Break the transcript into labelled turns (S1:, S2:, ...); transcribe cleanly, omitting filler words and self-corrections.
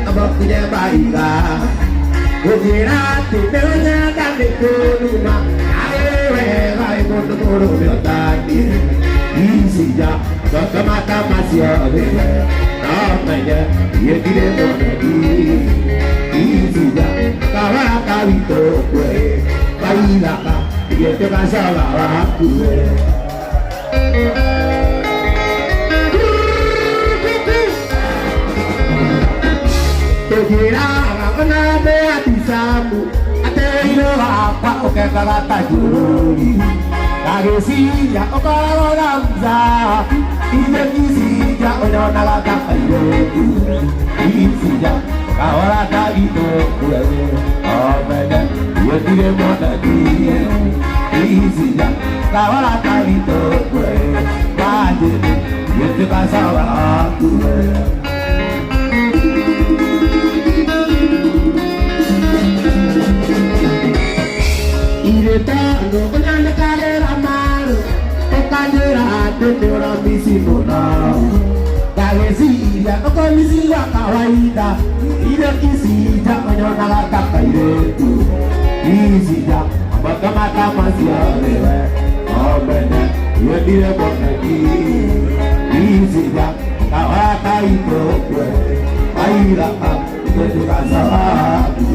S1: Abakunye baiga Gũthiĩra atĩ nĩũnyenda nĩ kũnuma Arĩ wega ĩ mũndũ mũrũme ũtaniĩ Icija Tondũ macio thĩwe No menye niĩ ndirĩ mũnegi Icija Kahora kawitũ kwe Kaithaka Ithe tũgacoga wakuwe. Tũnjĩraga ona ndĩ aticamu atĩ wĩirũ wakwa ũkengaga ta njũri ngagĩciria ũkoragwo na mzaa ithe icija ũnyonaga ta kairĩtu icija kahora ta gitũkue omenye niĩ ndirĩ monagi icija kahora ta gitũkue wanjĩrĩ niĩ tũgacoga wakuwe. Iretano ũnyandĩkagĩra maru ũkanjĩra atĩ nĩ ũramici mũno ngagĩciria ũkũmici wa kawaida irio icija ũnyonaga ta kairĩtu icija makamata macio nĩwe omenye niĩ ndirĩ mũnegi icija kahora kaitũkwe kairaka ithe tũgacoga.